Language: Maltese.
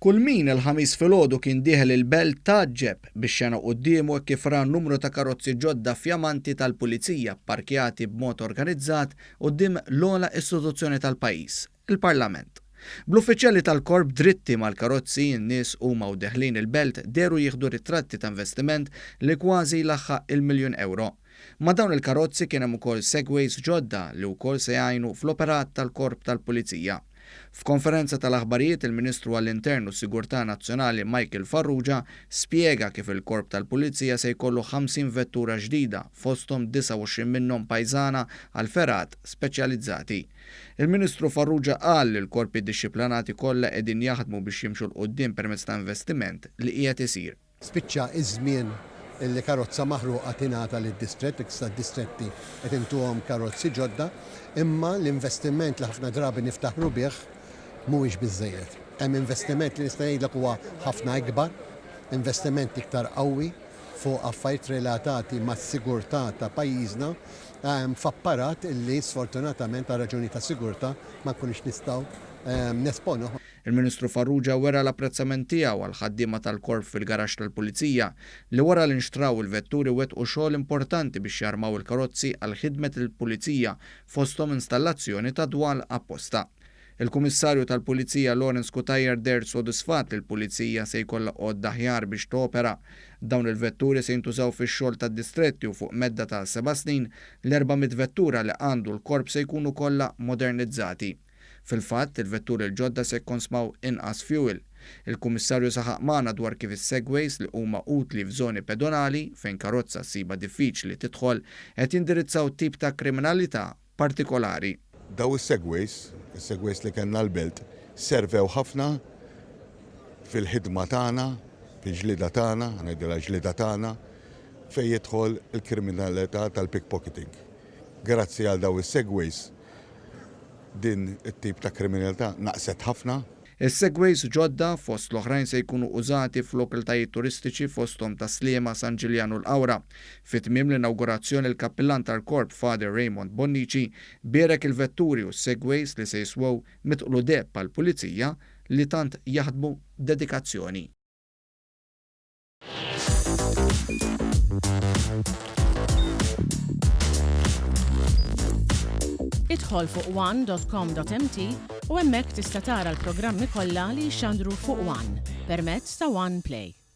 Kull min il-Ħamis filgħodu kien dieħel il-Belt tgħaġġeb bix-xena quddiemu hekk kif ra numru ta' karozzi ġodda fjamanti tal-Pulizija pparkjati b'mod organizzat quddiem l-ogħla istituzzjoni tal-pajjiż, il-Parlament. Bl-uffiċjali tal-Korp dritti mal-karozzi, in-nies huma u deħlin il-Belt dehru jieħdu ritratti ta' investiment li kważi jlaħħaq il-miljun ewro. Ma' dawn il-karozzi kien hemm ukoll Segways ġodda li wkoll se jgħinu fl-operat tal-Korp tal-Pulizija. F'konferenza tal-aħbarijiet il-Ministru għall-Intern u s-Sigurtà Nazzjonali Michael Farrugia spjega kif il-Korp tal-Pulizija se jkollu 50 vettura ġdida fosthom 29 minnhom pajżana għal fergħat speċjalizzati. Il-Ministru Farrugia qal li l-korpi dixxiplanati kollha qegħdin jaħdmu biex jimxu 'l quddiem permezz ta' investiment li qiegħed isir. Spiċċa iż-żmien li karozza maħruqa tingħata lid-distrett, issa d-distretti qed intuhom karozzi ġodda, imma l-investiment li ħafna drabi niftaħru bih mhuwiex biżżejjed. Hemm investiment li nista' ngħidlek huwa ħafna ikbar, investiment iktar qawwi fuq affarijiet relatati mas-sigurtà ta' pajjiżna f'apparat li sfortunatament għal raġuni ta' sigurtà ma nkunux nistgħu nesponuh. Il-Ministru Farrugia wera l-apprezzament tiegħu għall-ħaddiema tal-Korp fil-garaxx tal-Pulizija li wara li nxtraw il-vetturi wettqu xogħol importanti biex jarmaw il-karozzi għal ħidmet il-Pulizija fosthom installazzjoni ta' dwal apposta. Il-Kummissarju tal-Pulizija Lawrence Cutajar deher sodisfatt li l-Pulizija se jkollha għodda aħjar biex topera. Dawn il-vetturi se jintużaw fix-xogħol tad-distretti u fuq medda ta' seba' snin l-400 vettura li għandu l-Korp se jkunu kollha modernizzati. Fil-fatt, il-vetturi l-ġodda se jikkonsmaw inqas fjuwil. Il-Kummissarju saħaq magħna dwar kif is-segways li huma utli f'żoni pedonali, fejn karozza ssibha diffiċli tidħol, qed jindirizzaw tip ta' kriminalità partikolari. Dawn is-segways, is-segways li kellna l-Belt, servew ħafna fil-ħidma tagħna, fil-ġlieda tagħna, ħa ngħidilha ġlieda tagħna, fejn jidħol il-kriminalità tal-pickpocketing. Grazzi għal dawn is-segways, Din it-tip ta' kriminalità naqset ħafna. Is-segways ġodda, fost l-oħrajn se jkunu użati f'lokalitajiet turistiċi fosthom Tas-Sliema, San Ġiljan u l-Qawra. Fi tmiem l-inawgurazzjoni l-Kappillan tal-Korp Father Raymond Bonnici bierek il-vetturi u s-segways li se jiswew mitqlu deheb għall-Pulizija li tant jaħdmu b'dedikazzjoni. Idħol fuq one.com.mt u hemmhekk tista' tara l-programmi kollha li jixxandru fuq One permezz ta' One Play.